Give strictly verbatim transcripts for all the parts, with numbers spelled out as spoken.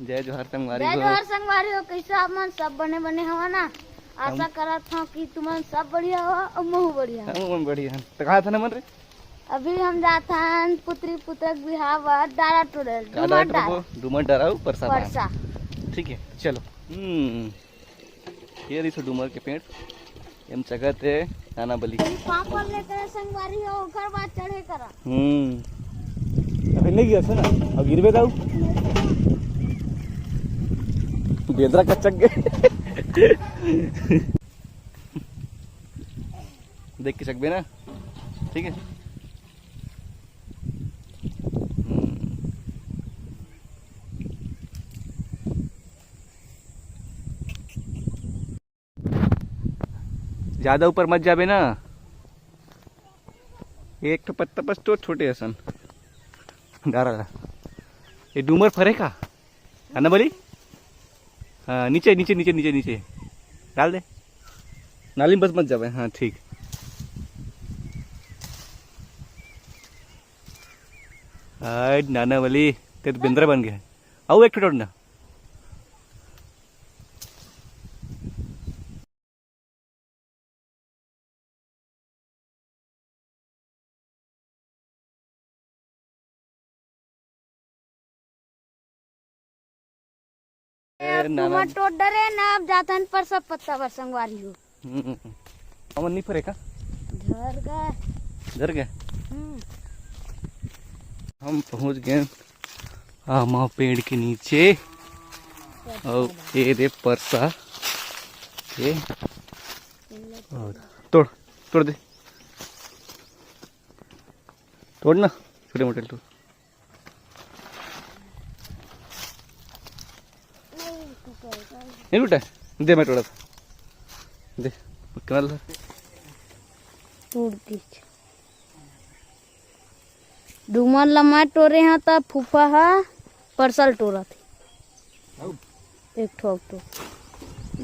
जय जोहार संगवारी जय हो। जोहार संगवारी हो, कइसे आप मन? सब बने बने हवा ना? आसा हम करत हव कि तुमन सब बढ़िया हो अउ महू बढ़िया हव। हम मन बढ़िया हन। त कहाँ था ना मन रे? अभी हम जात हन पुत्री पुतक बिहाव बर डारा टोरे ल, का डूमर डारा डारा। टोरबो? डूमर डारा अउ परसा पान। परसा। ठीक है, चलो। हम्म, ये रही सो डूमर के पेड़। एम चघत हे नाना बली। ये पाँव पर लेकर संगवारी हो, ओकर बाद चढ़े करा। हम्म। अबे नहीं गिरा, सुन ना, अब गिरबे दाऊ। बेंदरा कच्चक गे। देख के चघबे ना, ठीक है। हम्म। ज्यादा ऊपर मत जाबे ना, एक ठो पत्ता बस तो छोटे असन डारा ला। ये डूमर फरे का? है ना बली? हाँ, नीचे, नीचे, नीचे, नीचे, नीचे डाल दे। नाली में बस मत जाबे। हाँ, ठीक। आय, नाना बली, ते तो बेंदरा बन गया। आओ, एक ठो तोड़ ना। ए, अब नाना। तुमन टोट डरे ना, अब जाथन परसा पत्ता बर संगवारी हो। हम्म। हमन नहीं फरे का? झर गए। झर गए? हम्म। हम पहुंच गए आमा पेड़ के नीचे। अउ ए रे परसा के। और तोड़, तोड़ दे। तोड़ ना, छोटे मोटे तोड़। नहीं टूटा। दे, मैं तोड़ा था। दे, कनाल था। टूट गई। डूमर ल मैं टोरे हंव, त फूफा ह परसा ल टोरत हे। एक ठो, एक ठो।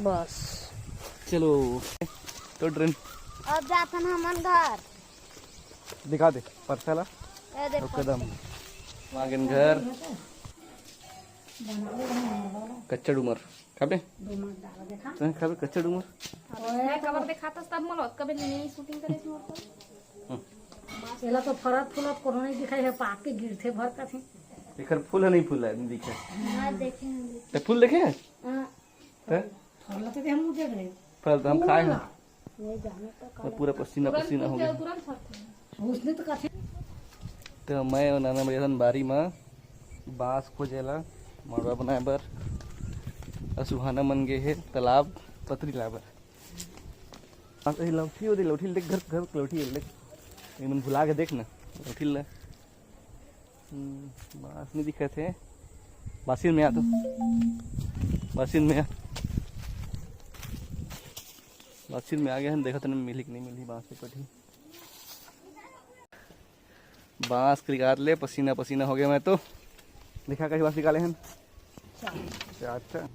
बस। चलो, तो ट्रेन। अब जाथन हमन घर। दिखा दे परसा ला। ए देख एकदम। परसा। वागन घर। कच्चा डूमर। खाबे? डूमर डाल देखा। तैं खाबे कच्चा डूमर? अरे, मैं कबर देखातस तब मोला, कबे नहीं शूटिंग करे मोर तो। हम्म। एला तो फरत फुलत कोनो नहीं दिखाई है, पाक के गिरथे भर कथे। एकर फूल ह नहीं फूला है, नहीं दिखे। हाँ, देखे हैं। ते फूल देखे है? हाँ। ते? फल तो हम मुझे गए। फल तो हम खाए हैं। नहीं जाने तो मैं पूरा पसीना पसीना हो गया। तुरंत फरथे। उसने तो कथे। तो मैं अउ नाना बड़ी असन बारी में बांस खोजेला मड़वा बनाए बर। अउ सुहाना मन गे हे तालाब पतरी लाए बर। हाँ, तो ये लौठी हो दे, लौठी देख, घर, घर लौठी है, देख। ये मन भुला के देख ना, लौठी ले। हम्म, बांस नहीं दिखत हे। बासिन में आ तो। बासिन में आ। बासिन में आ गए हैं, देखत हन मिलही कि नहीं मिलही बांस के पटही। बांस के निकाल ले, पसीना पसीना हो गया मैं तो। देखा कहीं बांस निकाले हैं। अच्छा, अच्छा।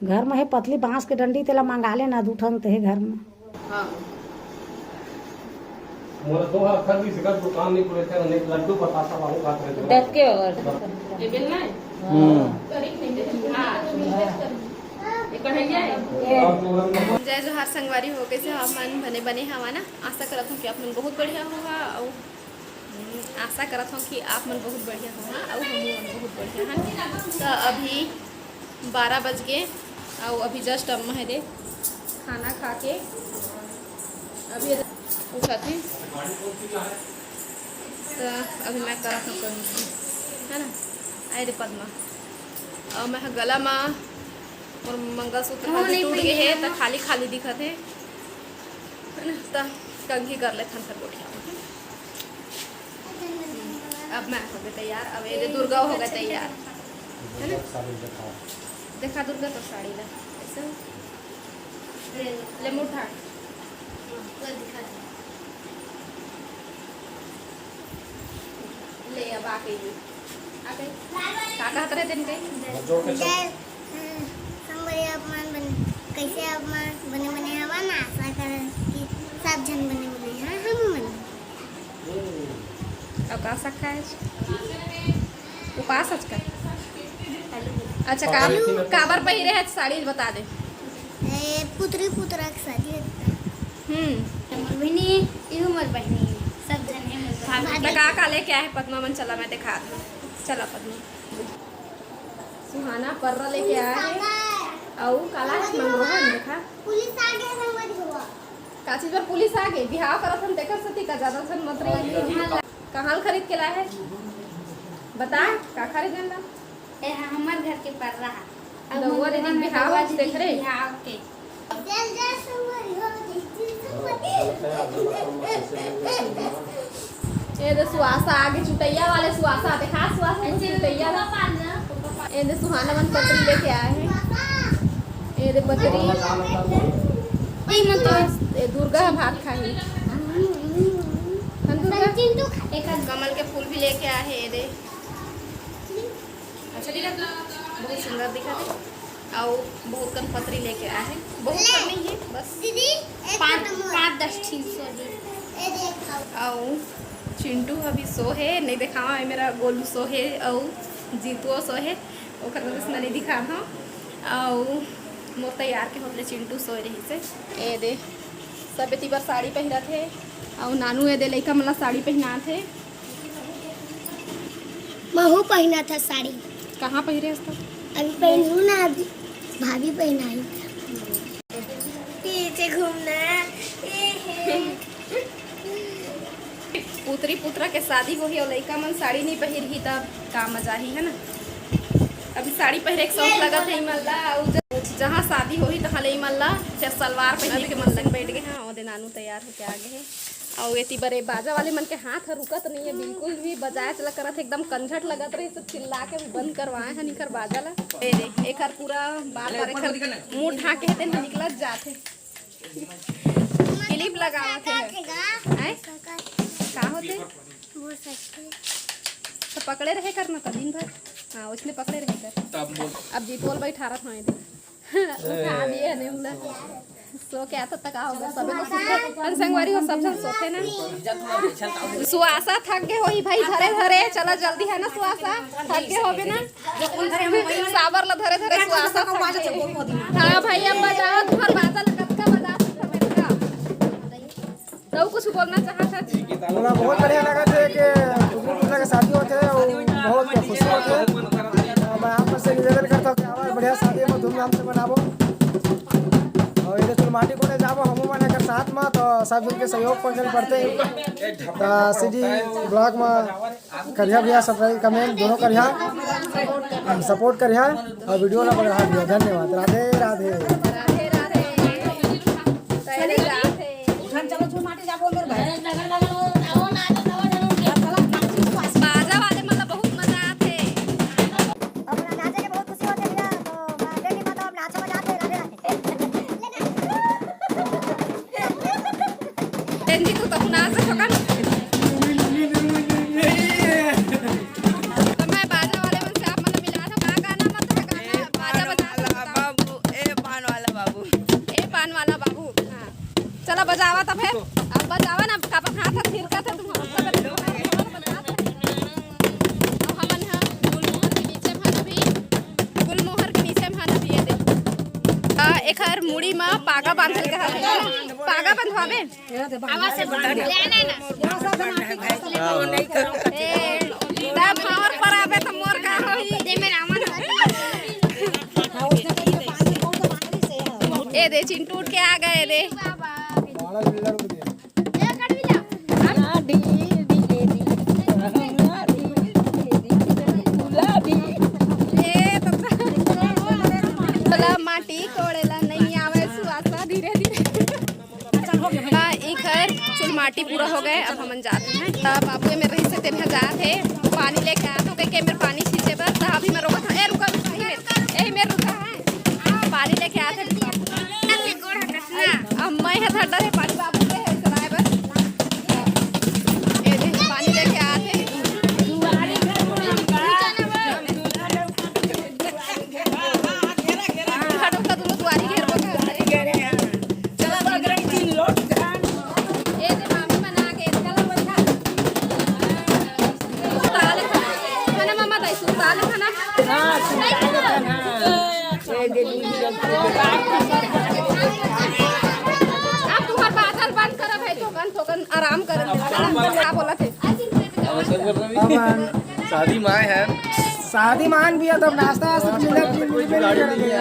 घर में हे पतली बांस के डंडी, तेला मंगा लेना दू ठन ते हे घर में। हाँ। मोला तो हर घर भी सिकल दुकान नहीं खुले थे, उन्हें लड्डू बतासा बाहू खात रहे थे। डट के और। ये बेलना है? हम्म। हाँ। ये कढ़ैया है? जय जोहार संगवारी हो, कइसे हो आप मन? बने बने हवा ना? आशा करत हूँ कि आप मन बहुत बढ़िया होहा। अउ हम्म, आशा करत हूँ कि आप मन बहुत बढ़िया होहा अउ हम मन बहुत बढ़िया हन। तो अभी बारह बज गे अउ अभी just अब मैं दे खाना खा के अभी उठत हूँ। तो अभी मैं करत हूँ कंघी, है ना? आए रे पद्मा, अउ मैं ह गला मा मोर मंगलसूत्र ह टूट गे हे, त खाली खाली दिखत हे, है ना? त कंघी कर लेथन, फिर गोठिया। अब मैं हो गए तैयार, अब ये दे दुर्गा हो गए तैयार, है ना? देखा दुर्गा तो साड़ी ला, ऐसे ले, ले मुठा। ले, अब आ गई। आ गई। का कहत रहे दिन के? जय, अ, संगवारी, आप मन बन-, कैसे आप मन बने बने हवा ना? आशा कर कि सब जन बने बने हैं, हम बने। अब का साग खाए? वो पास आज का। अच्छा, का, काबर पहिरे है साड़ी, बता दे। ए, पुतरी पुतरा के शादी होता। हम्म। मोर बहिनी, इहू मोर बहिनी, सब जन है मोर भाभी। त का का लेके आए है पद्मा मन? चला, मैं दिखा दूँ। चला पद्मा। सुहाना पर्रा लेके आए है। अउ काला है मंगोहन, देखा। पुलिस आ गए संगवारी हो। का चीज बर पुलिस आ गए? बिहाव करत हन, तेकर सेती का ज्यादा झन मत रही। कहाँ ले खरीद के लाए है? बता, का खरीदन ला? ए हा हमर घर के पर्रा हा। अब दउआ दीदी के बिहाव देख रे। बिहाव के। ए दे सुहासा आगे, चुटैया वाले सुहासा, देखा सुहासा, चुटैया ला। ए दे सुहाना मन पतरी लेके आए हैं। ए दे पतरी। ए दुर्गा भात खाही। हम दुर्गा। कमल के फूल भी लेके आए हैं, ए दे। अच्छा दीदी, बहुत सुंदर दिखत हे। अउ बहुत कन पतरी लेके आए हैं, बहुत कन नहीं है, बस दीदी, एक पाँच, पाँच दस ठिन सो दे। अउ चिंटू अभी सो है, नहीं दिखावा है, मेरा गोलू सो है, अउ जीतुओ सो है, ओकर वजह से मैं नहीं दिखात हूँ। अउ मोर तैयार के होतले चिंटू सोए रही से। ए दे, सब एती बर साड़ी पहिरत हे, अउ नानू ए दे लइका मन ला साड़ी पहिनात हे। महू पहिना था साड़ी। कहाँ पहिरे हस तो? अभी पहनू ना, अभी भाभी पहनाई। पीछे घूमना। पुतरी पुतरा के शादी होही अउ लइका मन साड़ी नहीं पहिरही, तब का मजा ही, है ना? अभी साड़ी पहिरे के शौक लगत है इमन ला, अउ ज-, जहाँ शादी होही तहाँ ले इमन ला फिर सलवार पहिरे के मन लग। बैठ गए हैं, ओदे नानू तैयार होके आ गए हैं। अउ एती बरे बाजा वाले मन के हाथ ह रुकत नहीं है बिल्कुल भी, बजाए चला करत हे, एकदम कंझट लगत रही, सब चिल्ला के भी बंद करवाए हन इकर बाजा ला। ए दे, एकर पूरा बार बार एकर मुंह ढाके हे, तेन ह निकलत जात हे। क्लिप लगावत हे। आय? का होते? तो पकड़े रहे कर ना त दिन भर। हाँ, उसने पकड़े रहे कर। अब जीतोल बैठारत हाँ, ए दे। उठा दिए ने उला। सो के आता तक आओगे, सबे तो सोते। अन संगवारी हो, सब झन सोते ना। सुआसा थक गए होही भाई, धरे धरे। चला जल्दी, है ना सुआसा? थक गए होबे ना? साबर ला धरे धरे सुआसा थक गए। हाँ भाई, अब बजाओ, तुम्हार बाजा ला कतका बजा सकता मेरे का? तो कुछ बोलना चाहता जी? बोला, बहुत बढ़िया लगा थे कि टुकड़ी टुकड़ा के शादी होते हैं, वो बहुत खुशी होते हैं। और मैं आप से निवेदन करता हूँ कि आवा बढ़िया शादी में धूमधाम से मनाबो। और ये चुलमाटी कोड़े जाबो, हम मन एकर साथ में, तो सब मिल के सहयोग कर पड़ते हैं। तो सीधी ब्लॉग में करिहा भैया, सब्सक्राइब, कमेंट दोनों करिहा, सपोर्ट करिहा और वीडियो ला बढ़ावा भैया। धन्यवाद। राधे राधे। राधे राधे। पहले जाते। उठन चलो, झूम माटी जाबो मेरे भाई। बाजा वाले मतलब बहुत मजा आते। अपना नाचे के बहुत खुशी होते भैया, तो बाजे की मतलब नाचो बजाते। राधे राधे। तेंजी तू तो नाच सका ना। तो मैं बाजा वाले मन से आप मन मिला था, का गाना मन था, गाना, बाजा बजा सकता। बाबू, ए पान वाला बाबू। ए पान वाला बाबू, हाँ। चला बजावा तब है। अब बजावा ना, का पर हाथ हाथ थिरका था तुम। अब हमन हा गुलमोहर के नीचे भाना भी, गुलमोहर के नीचे भाना भी, ये दे। आ, एखर मुड़ी मा पागा बांधल कहा, पागा बंधवाबे। ए, तब हमर पर आबे त मोर का होही? ए दे, चिंटू उठ के आ गए रे। ए, तब तक बोला, माटी कोड़े ला नहीं आवे, सुआसा धीरे धीरे। हाँ, ई घर चुलमाटी पूरा हो गए, अब हमन जात हैं। तब बाबू ए मेर रही से तेन ह जात हे, पानी लेके आत हो, कह के मेर पानी छींचे बर, तब अभी मैं रोकत हूँ। ए, रुका, रुका, यही मेर, यही मेर रुका है। पानी लेके आत हे बाबू। अब मैं ह धर डरे पानी बाबू के है, चलाए बर। ए, देख, पानी लेके आत हे। घाट ओकर दुनो दुआरी घेरबो करथे। ए दे मामी मन आ गे, चला बइठा। खाना मम्मा दे। सुता ले खाना। अब तुहर बाजल बंद करब है, थोकन थोकन आराम करब। का बोलत है? शादी माय है। शादी मान भी है, तब नाश्ता वास्ता मिले, मिले, मिले, मिले।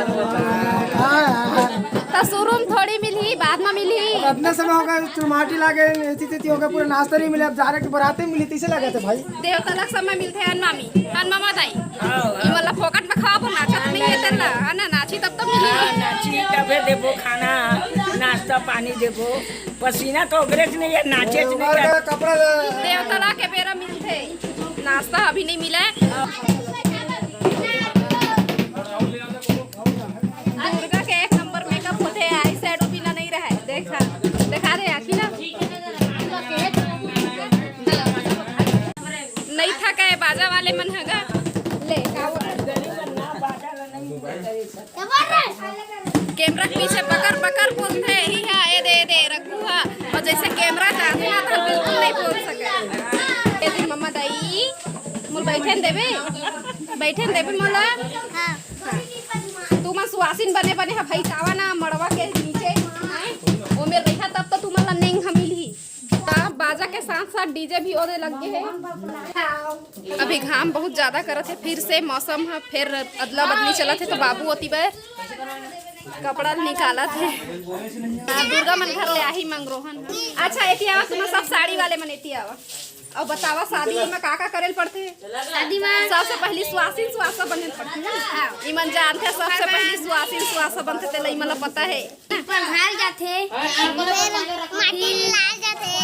हाँ, हाँ। तो शुरू में थोड़ी मिलही, बाद में मिलही। अब इतना समय होगा, चुरमाटी लागे, ऐसी तैसी होगा, पूरा नाश्ता नहीं मिले, अब जा रहे कि बराते मिली, तीसे लगे थे भाई। देवतला के समय मिलथे हन मामी, हन मामा दाई। हाँ, हाँ। ई मतलब फोकट में खाबो, नाचत नहीं है तेला, है ना? नाची तब तो मिली। हाँ, नाची तबे देबो खाना, नाश्ता पानी देबो। पसीना तो ओकरे से नहीं है, नाचे से नहीं है। कपड़ा दे। देवतला के बेरा मिलथे, नाश्ता अभी नहीं मिला है। दुर्गा के एक नंबर मेकअप होथे, आई शैडो बिना नहीं रहे। देखा, देखा दे आखी ना। नहीं थके बाजा वाले मन हगा। ले, का बोल? कैमरा के पीछे पकड़ पकड़ बोलथे ही हा, ए दे, ए दे, रखू हा। और जैसे कैमरा जाथे ना, तो बिल्कुल नहीं बोल सके। ए दे मम्मा दाई, मोला बैठे न देबे? बैठे न देबे मोला? हाँ। हाँ। तू मन सुवासिन बने बने ह भाई, जावा ना मड़वा के नीचे, हैं? ओ मेर रहिहा तब तो तू मन ला नेंग ह मिलही। त बाजा के साथ साथ डीजे भी ओदे लग गे हे। अभी घाम बहुत ज्यादा करत हे, फिर से मौसम ह फिर अदला बदली चलत हे, तो बाबू ओती बर कपड़ा निकालत हे। हाँ, दुर्गा मन घर ले आही मंगरोहन। अच्छा, एती आवा, तुमन सब साड़ी वाले मन एती आवा। अउ बतावा, शादी में का का करे ल पड़थे? शादी में सबसे पहली सुवासिन सुवासा बने ल पड़थे, है ना? हाँ। इमन जानथे, सबसे पहली सुवासिन सुवासा बनथे, तेला इमन ला पता है। ऊपर घाल जाथे, माटी लाल जाथे,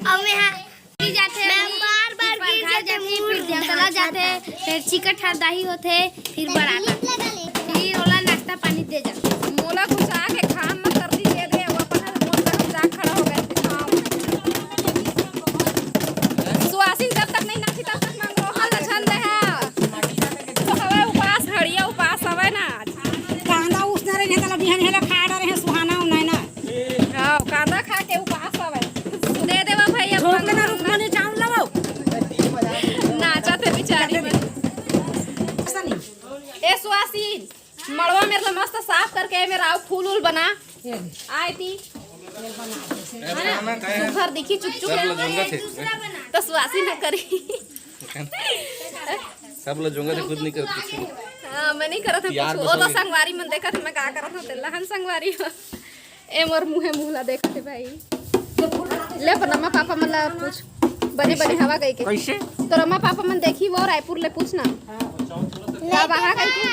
अउ में हा गिर जाथे, मैं बार बार गिर जाथे, फिर देवतला जाथे, फिर चिकट हरदाही होथे, फिर बरात आथे, फिर ओला नाश्ता पानी दे जाथे। मोला घुसा के घाम म सर्दी दे दे, वो अपन मोर तरफ जा खड़ा हो गए थे। हाँ। सुवासिन जब तक नहीं नाची, तब तक मंगरोहन ल झन दे हा। तो हवे उपास, हड़िया उपास हवे ना आज। कांदा उसने रहे, तला बिहान हेला खा डरे हैं, सुहाना उन्हें ना। हाँ, कांदा खा के उपास हवे। दे देवा भाई, अब झोंक ना रुक्मणी चावल लावो। नाचत हे बिचारी मन। ऐसा नहीं। ए सुवासिन, मड़वा मेर ला मस्त साफ करके मेर आउ फूल उल बना। ये दे। आय ती। ये बना दे। है ना? सुघर दिखी चुप चुप। सब ला जोंगा थे। तो सुवासिन ह करी। सब ला जोंगा थे, खुद नहीं करत कुछ। हाँ, मैं नहीं करत हूँ यार, कुछ। बस वो तो हो गई। संगवारी मन देखत हे, मैं का करत हूँ, तेला हन संगवारी हो। ए मोर मुँहे मुँह ला देखत हे भाई। ले अपन अम्मा पापा मन ला पूछ। बने बने हवा गई के। कैसे? तोर अम्मा पापा मन देखी वो रायपुर ले पूछ ना। का वहाँ गई के?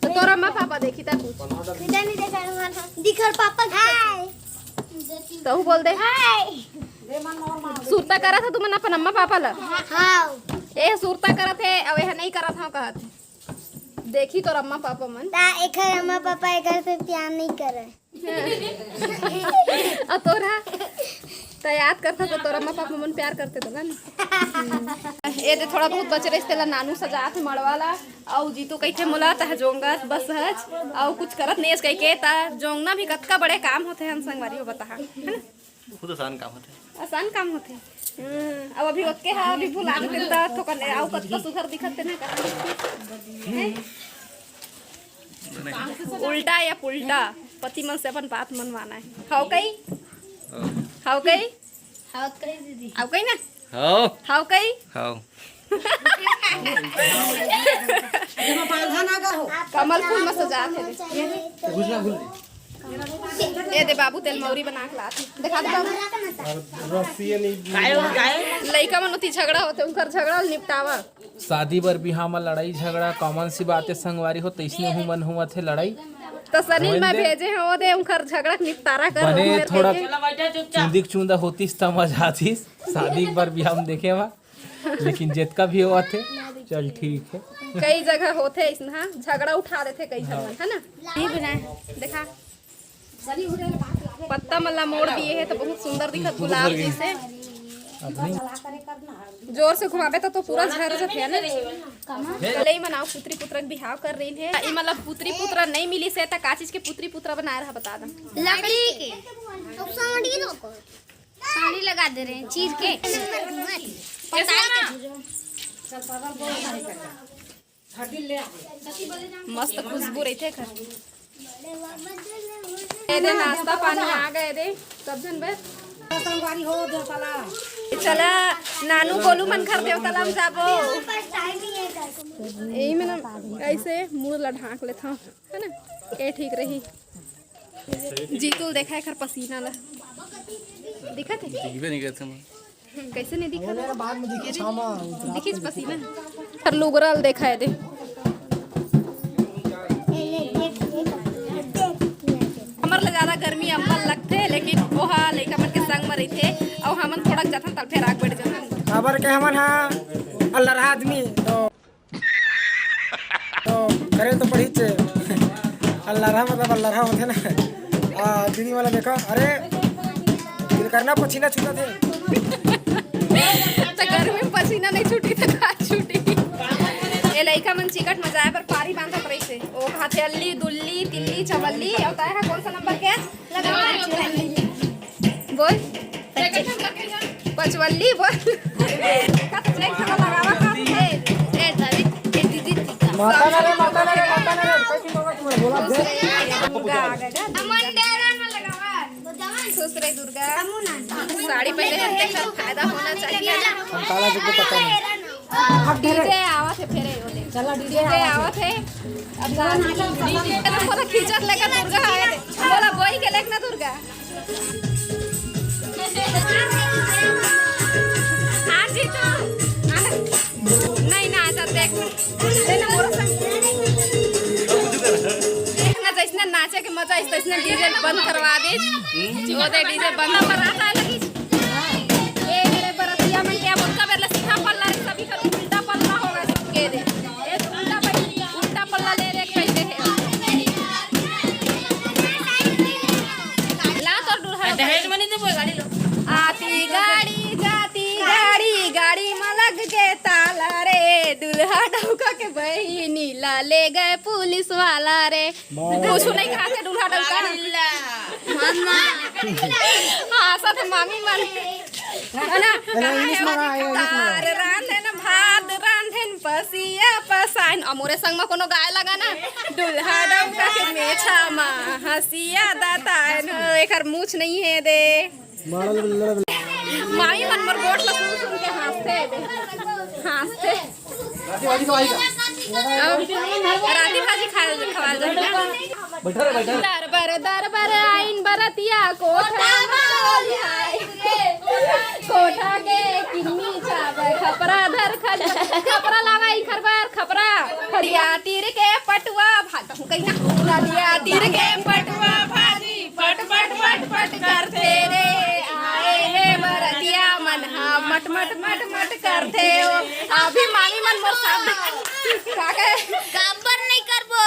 तो तोर अम्मा पापा देखी ता पूछ। इधर नहीं देखा हमारा। दिखर पापा हाय। तहू बोल दे। हाय। सुरता करत ह तुमन अपन अम्मा पापा ला? हाँ। ए सुरता करत हे, अब ए नहीं करत हव कहत। देखी तोर अम्मा पापा मन। ता एकर अम्मा पापा एकर से प्यार नहीं करे। अउ तोरा? त याद करता तो तोर अम्मा पापा मन प्यार करते तो ना। ए दे थोड़ा बहुत बच रहिस तेला नानू सजात हे मड़वा ला। अउ जीतू कहिथे मोला तह जोंगत बस हच। अउ कुछ करत नहीं हस कहिके, त जोंगना भी कतका बड़े काम होथे हन संगवारी हो बताहा, है ना? बहुत आसान काम होथे। आसान काम होथे। हम्म, अब अभी ओतके हा, अभी भुला देते त थोकन अउ कतका सुघर दिखत ते ना करा। हैं? उल्टा या पुल्टा पति मन से अपन बात मनवाना है। हाव कई? हाव कई? हाव कई दीदी? हाव कई ना? हाव। हाव कई? हाव। कमल फूल में सजात हे। ए दे बाबू, तेल मौरी बना के लात हे। देखा दे बाबू। लइका मन ओती झगड़ा होथे, उनकर झगड़ा ल निपटावा। शादी बर बिहाव म लड़ाई झगड़ा common सी बात हे संगवारी हो, तइसने हुमन हुआ थे लड़ाई। तो सनील मैं भेजे हूँ, ओ दे उनकर झगड़ा के निपटारा कर बने। थोड़ा चुंदी के चुंदा होतीस त मजा आतीस। शादी बर बिहाव म देखे हवा, लेकिन जेतका भी होवत हे, चल ठीक है। कई जगह होथे अइसना, झगड़ा उठा देथे कई झन मन, है ना? नहीं बनाए। देखा, पत्ता मन ला मोड़ दिए हे तो बहुत सुंदर दिखत गुलाब जैसे। जोर से घुमाबे तो, तो पूरा झर जथे ना। कलई मनाओ पुत्री पुत्र के बिहाव कर रही है। ई मतलब पुत्री पुत्र नहीं मिली से त का चीज के पुत्री पुत्र बनाए रहा बता दा। लकड़ी के। साड़ी लगा दे रहे हैं चीर के। पता है। मस्त खुशबू रहिथे एखर। ए दे, नाश्ता पानी आ गए दे, सब झन बर। संगवारी हो देवतला। चला, नानू गोलू मन घर देवतला म जाबो। यही में ना ऐसे मुड़ ला ढांक लेथव, है ना? ये ठीक रही। जीतू ल देखा एखर पसीना ला। दिखत हे? दिखबे नहीं करते मैं। हम्म, कैसे नहीं दिखा? ओने बाद में दिखी छामा। दिखिस पसीना। हर लुगरा ल देखा है दे। हमर ले ज्यादा गर्मी अम्मा ल लगथे, लेकिन ओहा लइका मन के संग म रहिथे, अउ हमन थोड़ा जथन तल फेर आग बैठ जथन। काबर के हमन हा अल्लाह आदमी तो तो करे तो पड़ही चे। अल्लाह रहा मतलब अल्लाह रहा होथे ना। आ, दीदी वाला देखो, अरे, दिल करना पसीना छूटा थे। तो गर्मी में पसीना नहीं छूटी तो का छूटी? ये लइका मन चिकट मजाए पर पारी बांधत रहिसे। ओ खाथे अल्ली, दुल्ली, तिल्ली, चवल्ली। और ताए हा कौन सा नंबर के? बोल। पचवल्ली बोल। का तो चेक खाना लगावा था तुझे। ए दादी, ए दीदी टीका। माता ना रे, माता ना रे, माता ना रे। कैसी मांगा तुम्हें बोला दे। दुर्गा आ गया। अमन डेरा ना लगावा। सुश्री दुर्गा। साड़ी पहने हैं, देख, फायदा होना चाहिए। हम काला जी को पता नहीं। डीजे आवत हे फेरे ओले। चला, डीजे डीजे आवत हे। अब डीजे तो बोला खींचत लेकर दुर्गा आए थे। बोला बोई के लेक ना दुर्गा। हाँ जी तो। नहीं ना, ऐसा देख। देखना जैसने नाचे के मजा आइस तैसने डीजे बंद करवा दे। वो दे डीजे बंद करवा दे लगी। ए मेरे बरतिया मन के अब उल्टा बेर ले सीधा पल्ला रे, सभी कर उल्टा पल्ला होगा सबके दे। ए उल्टा पल्ला, उल्टा पल्ला ले रे कैसे है? ला तोर दूल्हा। दहेज में नहीं देबो गाड़ी लो। आती गाड़ी जाती गाड़ी, गाड़ी में लग गए ताला रे, दूल्हा डौका के बहिनी ला ले गए पुलिस वाला रे। कुछ नहीं खाते दूल्हा डौका। हाँ, साथ मामी मन। है ना? अरे, English में रहा है, English में रहा। दार रांधेन, भात रांधेन, पसिया पसाइन। अ मोरे संग म कोनो गाय लगा ना। दूल्हा डौका के मेछा म हंसिया दताइन। एकर मूछ नहीं है दे। मामी मन मोर गोठ ल सुन सुन के हंसथे दे। हंसथे। अब राती भाजी खाए, खवाल जाए ना। बैठा रे, बैठा रे। दरबर, दरबर आइन बरतिया, कोठा में चली आई। कोठा के किन्नी चादर, खपरा धर खल-, खपरा लावा इखर बर, खपरा। खड़िया तीर के पटुआ, भात हूँ कहीं ना। नदिया तीर के पटुआ भाजी, पट, पट, पट, पट करथे रे। आए हे बरतिया मन हा, मट, मट, मट, मट करथे ओ। अभी मामी मन मोर साथ का कहे? काबर नहीं करबो?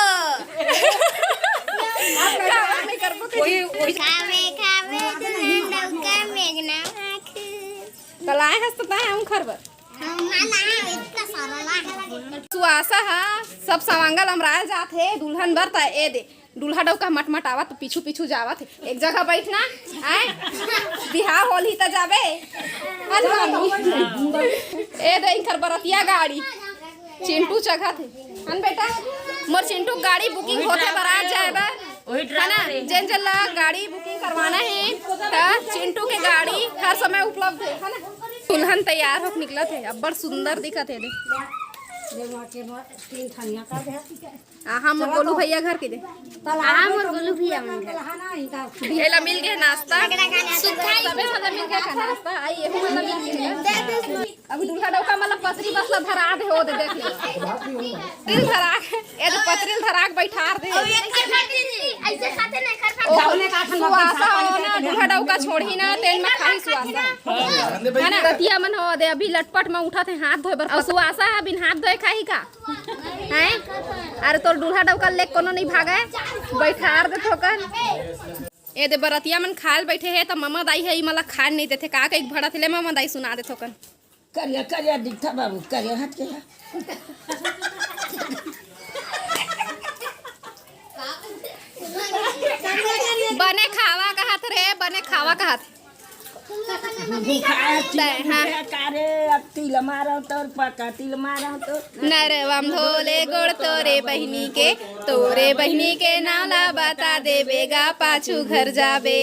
काबर नहीं करबो कही? खावे, खावे, दुल्हन डौका मेघना आँख। त लाए हस त ताए हम खरबर। हम ना लाए, इतना सारा लाए। सुआसा हा, सब सवांगा लमराए जात हे, दुल्हन बर त ए दे। दूल्हा डौका मटमटावत पीछू पीछू जावत हे। एक जगह बैठना, आए, बिहाव होलही त जाबे। हन मामी। ए दे इनकर बरतिया गाड़ी। चिंटू चघत हे। हन बेटा, मोर चिंटू गाड़ी booking होथे बरात जाए बर। है ना? जेन जेन ला गाड़ी booking करवाना हे, त चिंटू के गाड़ी हर समय उपलब्ध हे, है ना? दुल्हन तैयार होके निकलत हे, अब्बड़ सुंदर दिखत हे दे। आहा मोर गोलू भैया घर के दे। आहा मोर गोलू भैया मन घर। एला मिल गे नाश्ता। सबे मन ला मिल गे का नाश्ता? आई, एहू मन ला मिल गे। अभी दूल्हा डौका मन ला पतरी बस ला धरा दे हो दे, देख ले। पतरी धरा के, ए दे पतरी धरा के बैठार दे। ऐसे खाते नहीं कर ओ, सुवासा हो ना, दूल्हा डौका छोड़ही ना, तेल में खाही सुवासा। है ना? रतिया मन हो दे, अभी लटपट में उठत हे हाथ धोए बर। और सुवासा ह बिन हाथ धोए खाही का? हैं? अरे तोर दूल्हा डौका ले कोनो नहीं भागे, बैठार दे थोकन। ए दे बरतिया मन खाए ल बैठे हे, त ममा दाई हे, ई मला खाए नहीं देथे। का कही भड़त ले ममा दाई सुना दे थोकन। करिया, करिया दिखता बाबू, करिया हाथ के। बने खावा कहत रे, बने खावा कहत। तय, हाँ। का रे, अब तिल मारो तोर, पका तिल मारो तोर। नरवा म धोले गोड़ तोरे बहिनी के, तोरे बहिनी के नाम ला बता देबे गा, पाछू घर जाबे।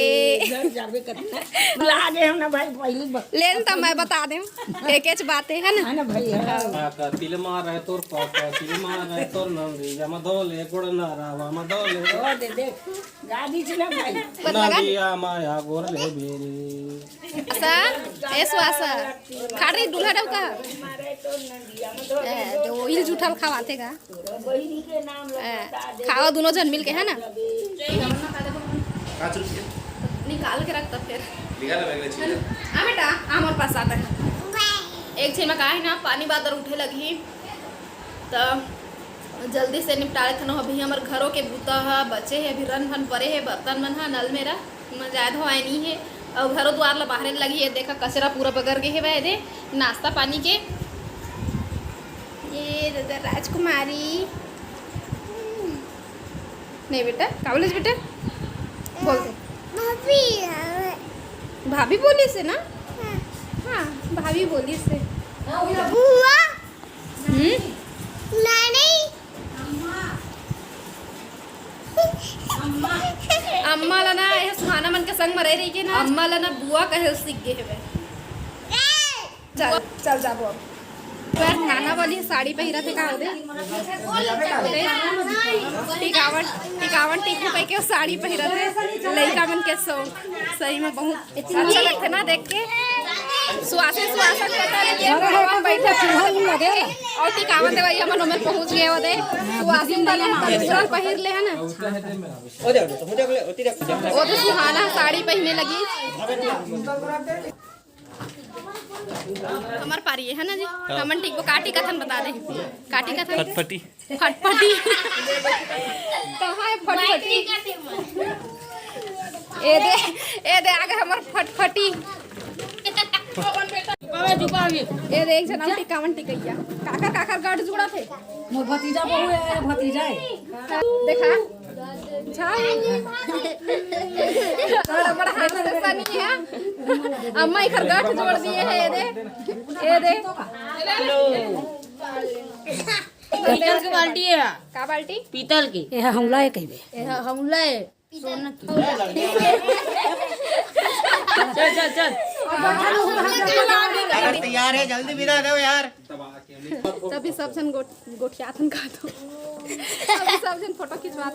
घर जाबे कतना लागे हम ना भाई, पहली ब- ले न त मैं बता देम, एकेच बात हे ना। है ना भाई, हाँ। पाका तिल मारे तोर, पाका तिल मारे तोर, नंदिया म धोले गोड़, नरवा म धोले। ओ दे दे। गादी छ ना भाई। नदिया माया गोर ले बेरी। आशा, ए सुआशा, खा रही दूल्हा डौका। ए, जो इल जूठल खावाथे गा। ए, खावा दोनों जन मिल के, है ना? का चुप किया? निकाल के रखता फिर। निकाल, मैं अगले छीन। हाँ बेटा, आ मोर पास आता है। एक छीन में का है ना, पानी बादर उठे लगी। त जल्दी से निपटा लेथन। अभी हमर घरों के बूता ह बचे हे, अभी रन भन परे हे, बर्तन मन ह नल मेरा म जाय धोवाय नी हे, अउ घरो दुआर ला बाहरे लगही। ये देखा, कचरा पूरा बगर गे हेवय। दे नाश्ता पानी के, ये दे राजकुमारी। हम्म। नहीं बेटा, का बोले बेटा? बोल दे। भाभी। भाभी बोली से ना? हाँ। हाँ, भाभी बोली से। बुआ। हम्म? नानी। अम्मा ला ना, ये सुहाना मन के संग म रह रही के ना, अम्मा ला ना बुआ कहे सीख गए हेबे। चल, चल जाबो अब। पर नाना वाली साड़ी पहिरा थे का होदे? टिकावन, टिकावन टिकू कह के साड़ी पहिरा थे। लइका मन के शौक, सही में बहुत अच्छा लगथे ना देख के। सुवासे, सुवासा के पता नहीं है, घरवा में बैठे चूल्हा ही लगे। अउ टिकावन देवइया मन ओमेर पहुंच गए होदे। सुवासे वाले पूरा पहिर ले है ना। ओ दे, ओ दे, ओ दे, ओ दे। ओ तो सुहाना साड़ी पहिने लगी। हमर पारी है ना जी। हाँ। हमन टिकबो, का टिकथन बता दे। का टिकथन? फटफटी। फटफटी। कहाँ है फटफटी? ए दे, ए दे, आगे हमर फटफटी। ए दे, एक जना टिकावन टिकैया। काकर, काकर गठ जुड़ा थे? मोर भतीजा बहू है, भतीजा है। देखा। झाल। बड़ा, बड़ा हाथ से सनी है। अम्मा एकर गठ जोड़ दिए है, ए दे। ए दे। पीतल के बाल्टी है। का बाल्टी? पीतल के। ए हमला है कहिबे। ए हमला है। सोना की। चल, चल, चल। अगर तैयार है, जल्दी विदा दो यार। तभी सब जन गोठ-, गोठियाथन का तो। तभी सब जन फोटो खिंचवा।